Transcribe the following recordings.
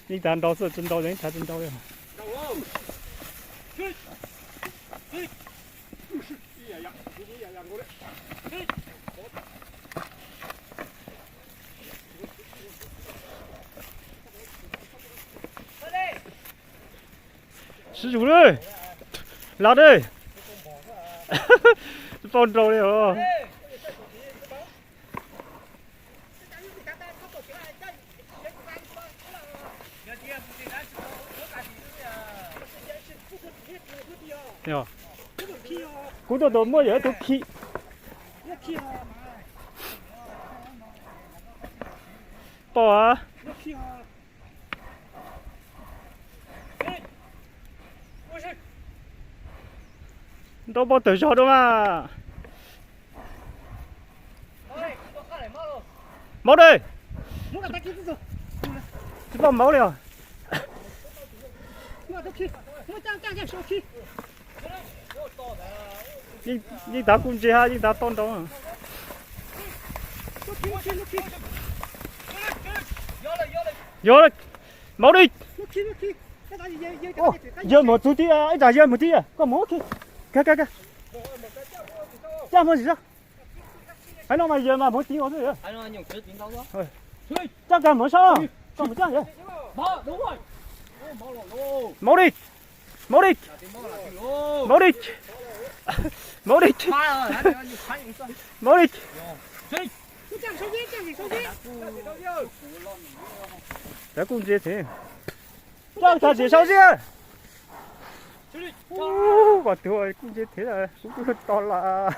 Yeej tas nrau xwb, tsis nrau yeej tas tsis nrau li. Sib zus li, los li, tsis paub nrau li os. Kuv tuaj tus muaj yog ib tug khi. Pom a. Nrau npau taws zog dua mas. Maub dej. Tsis pom maub li os. Yeej tav kuj ntse hab yeej tav toj nrau. Yog, maub dej. Yawg mus txug tib, ib tsam yawg mus tib, koj mus ua ke. Caj muag zim zog. Haiv no mas yawg mas mus tib ua xwb. Caj kag mus sab, koj mus caj yawg. Maub dej, maub dej, maub dej, maub dej, maub dej. Tav kuj ntse thiab. Coj tag zim sau zib. Kom tus kuj ntse thiab, kuv kuj to los.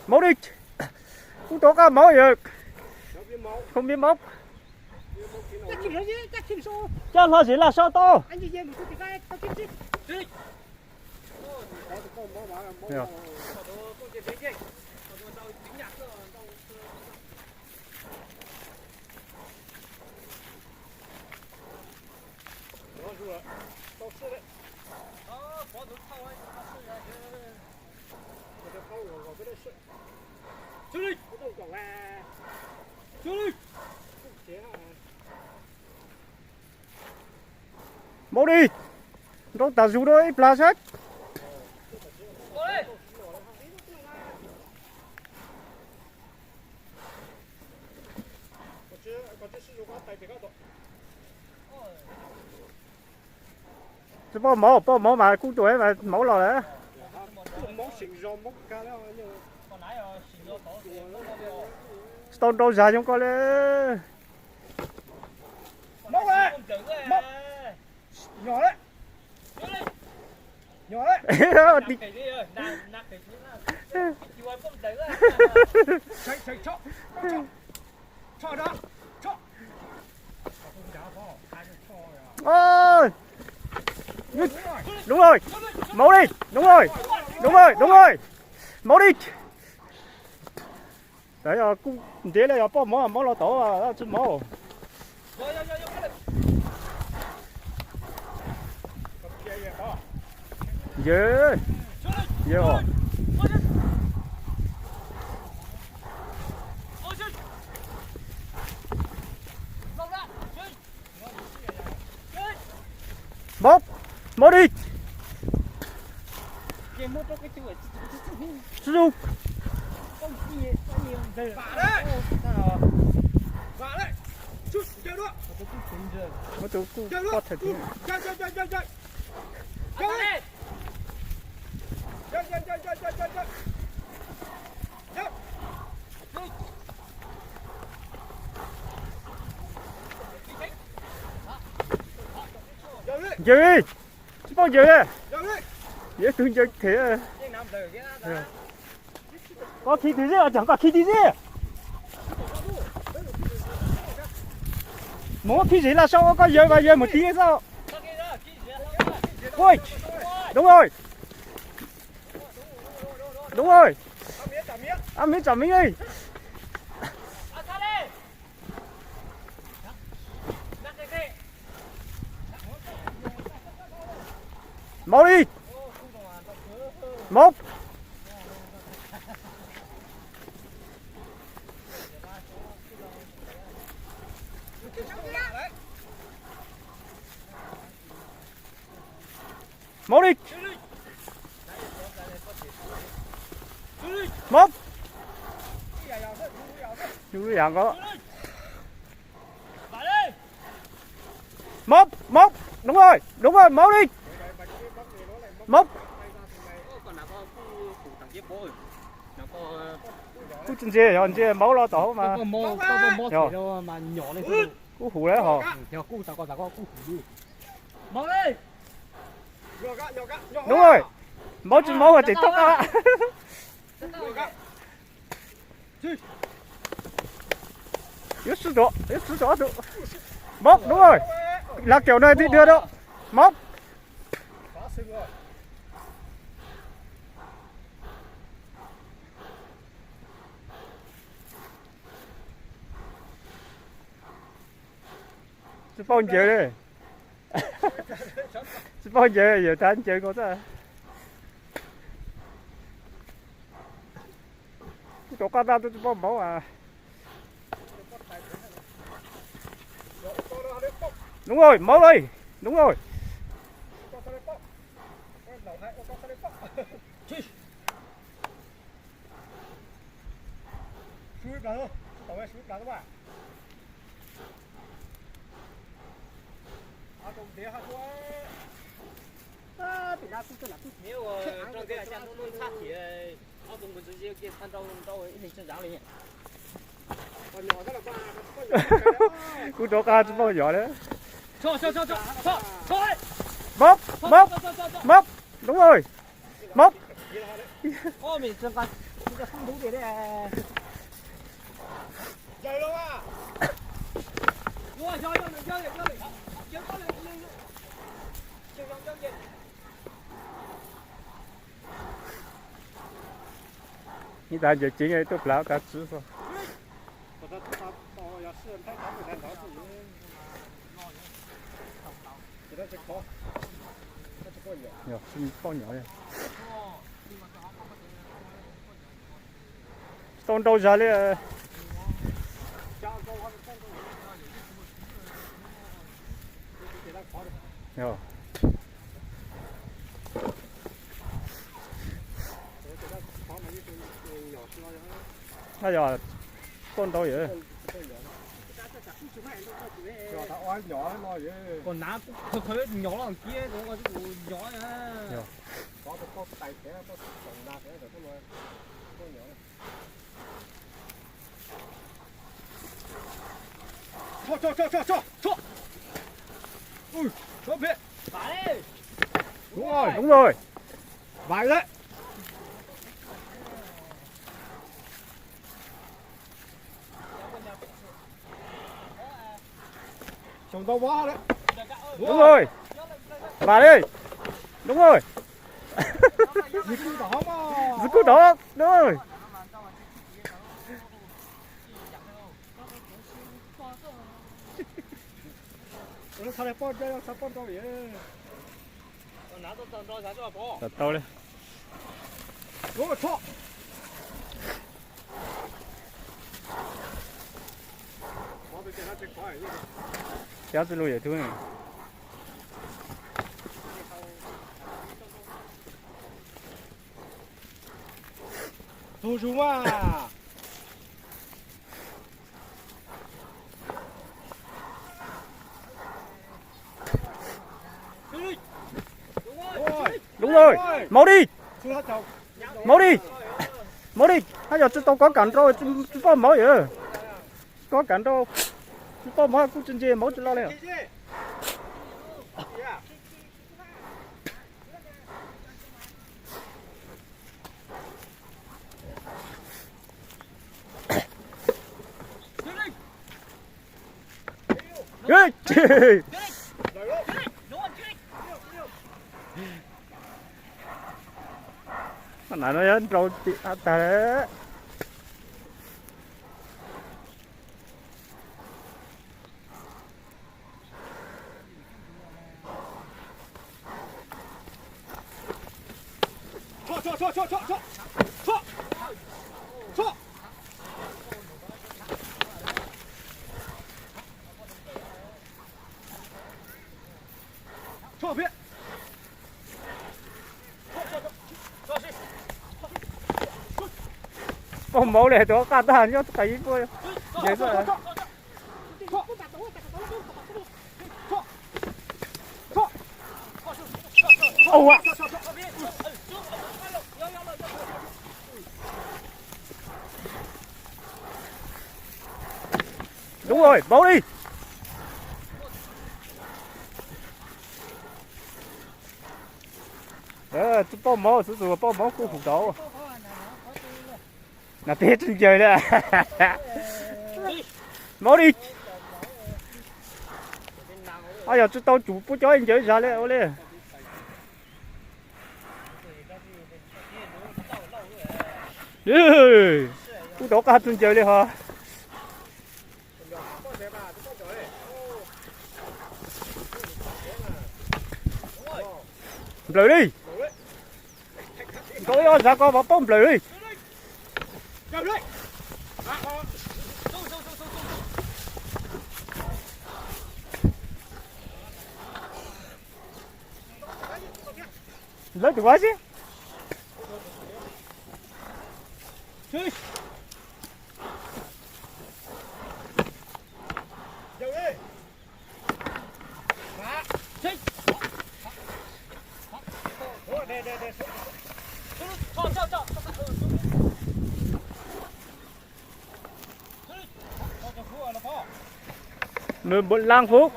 Maub dej, kuv tau qab maub yawg. Không biết máu. Coj hlo zim laj sau tau. Maub dej, nrau tas zus dua ib plag saib. Tsis pom maub, pom maub mas kuj tuaj mas maub los lawm. Tsis tau nrau zag zoo ko li. Đúng rồi, đúng rồi, đúng rồi, đúng rồi, đúng rồi, máu đi. Kuj ntev lawm, yog poj mov mov los tod tsis mov. Yawg, yawg os. Mov, mov đi. Tsis zoo. Muab tus kuj poj thawm thiab. Ncaws, tsis paub ncaws, yog ib tug ncaws thiab. Koj khi twg xwb, cov koj khi twg xwb. Mus khi zem laj sau ua koj yawg mas yawg mus tib xwb. Ui, đúng rồi. Đúng rồi. Ăn miếng, chọn miếng đi. Máu đi. Máu. Maub li. Maub. Yus yam nkaus. Maub, maub, đúng rồi, đúng rồi, maub li. Maub. Kuj tsis ntse, yog ntse maub los tom hauv mas. Yog. Kuj huv lawm hos. Đúng rồi. Maub tsis maub mas tseem thoob qab. Yuav swb rov, yuav swb rov tus. Maub, đúng rồi. Lá kiểu này thì đưa đâu. Maub. Tsis paub ncaws li. Tsis paub ncaws, yawm thav ncaws nkaus xwb. Kuj rov qab tab tub tsis paub maub as. Đúng rồi, maub li. Đúng rồi. Kuj rov qab tsis paub yov li. Maub, maub, maub, đúng rồi. Maub. Ib tag ncaws ceev tuaj plav tav tswv xwb. Yog, tsis paub nyom li. Tsis tau nrau zag li. Yog. Yog, tuaj ntau yom. Kuv nav qhov nyom los kiag, kuv nyom. Tso, tso, tso, tso, tso. Ui, tso pem. Đúng rồi, đúng rồi. Vãi đấy. Sông đâu quá đấy. Đúng rồi. Vào đi. Đúng rồi. Gì cứ đó mà. Gì cứ đó. Đúng rồi. Ua, txhob li poj, txhob poj rau yom. Tau tau li. Ua, txhob. Cab txij lug yawm tub. Tug zus mas. Đúng rồi. Máu đi. Máu đi. Máu đi. Haj yog tsis tau kob kam nrau, tsis poj mov yom. Tsis kob kam nrau, tsis poj mov kuj tsis ntse, mov tsis loj li. Qhov no nrau tim av tag. Poj mauv li tus qaj tag nyob qis ib puas. Nce xwb. Ua, đúng rồi, mauv li. Poj mauv xub xus, poj mauv kuj hum tau. Nas peb tsis ncaws li. Mauv li. Yog tsis tau tsum pub cov ncaws zag li ua li. Kuj tau qaj tsis ncaws li ho. Nplawm li. Nkaus ib ob zag ko mas paub nplawm li. Lawv tus ua si. Nws npua lang Phúc.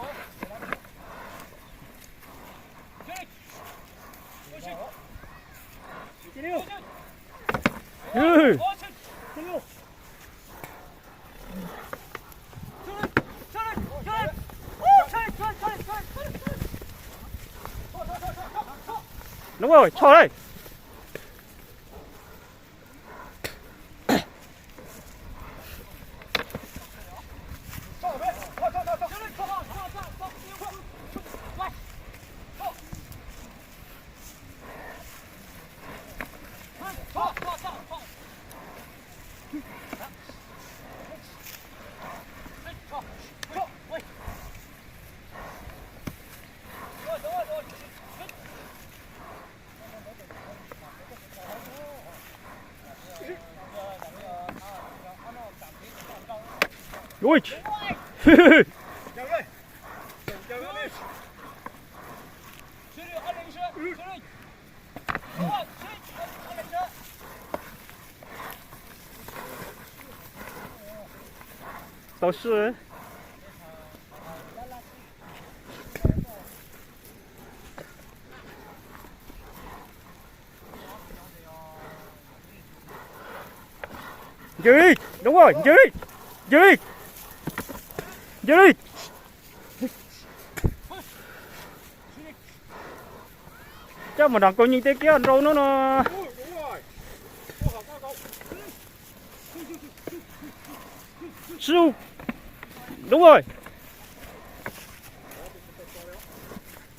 Đúng rồi, cho đây. Ui. Tau sij. Ncig li, đúng rồi, ncig li, ncig li, ncig li. Coj mus nram kaus nyeeg tej kiab nrau no no. Su. Đúng rồi.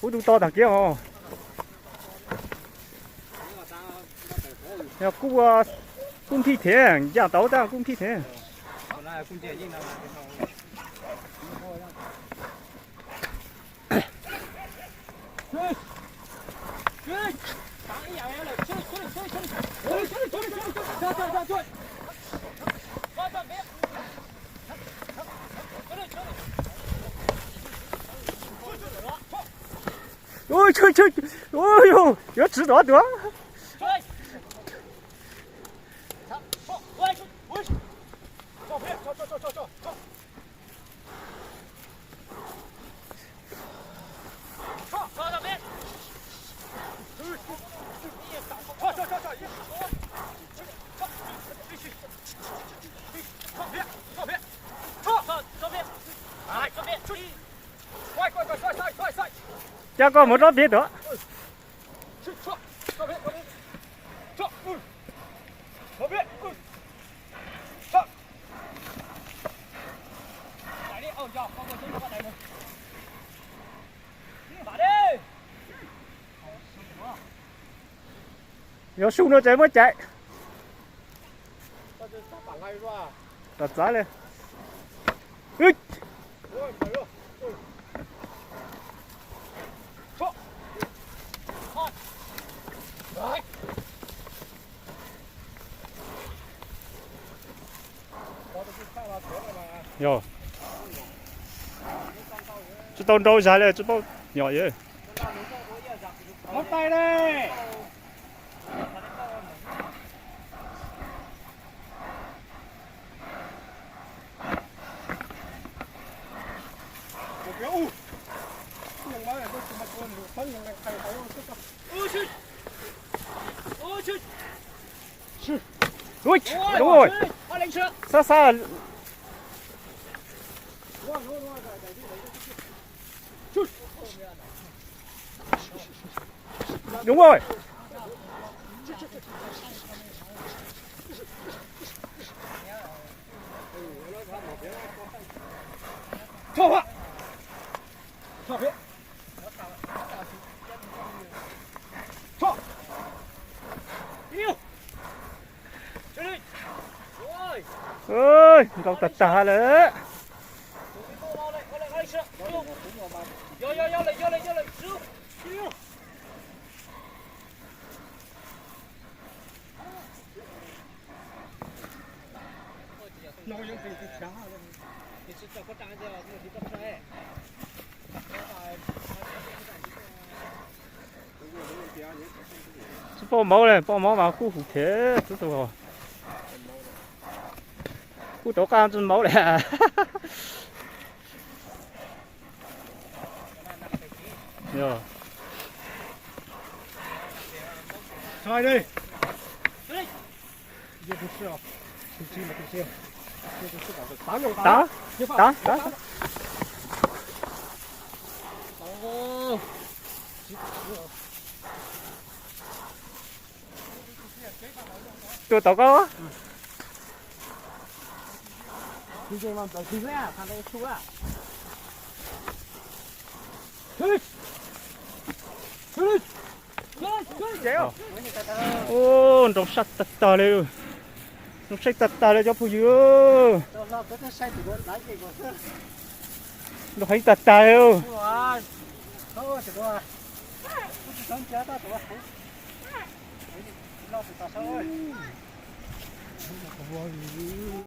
Kuv tus to tag kiab os. Yog kuj, kuj nphij thiab, ncaj tau tab kuj nphij thiab. Ui, ui, ui, ui, yuav tsis dov tuaj. Cas koj mus rov pem tuaj. Yog su no ces muab cais. Txav txav li. Yog. Tsis tau nrau zag li, tsis paub nyom yom. Ui, đúng rồi. Xa xa. Đúng rồi. Cho hua. Cho hua. Cho. Ui, nrau tag tag lawm. Tsis poj mauv li, poj mauv mas kub huv thiab txhua tus. Kub tau qab tsis mauv li. Tav, tav, tav, tav. Tua tau koj. Ua, nrau sab tag tag li. Nrau sab tag tag li cov phooj ywg. Nrau heev tag tag li.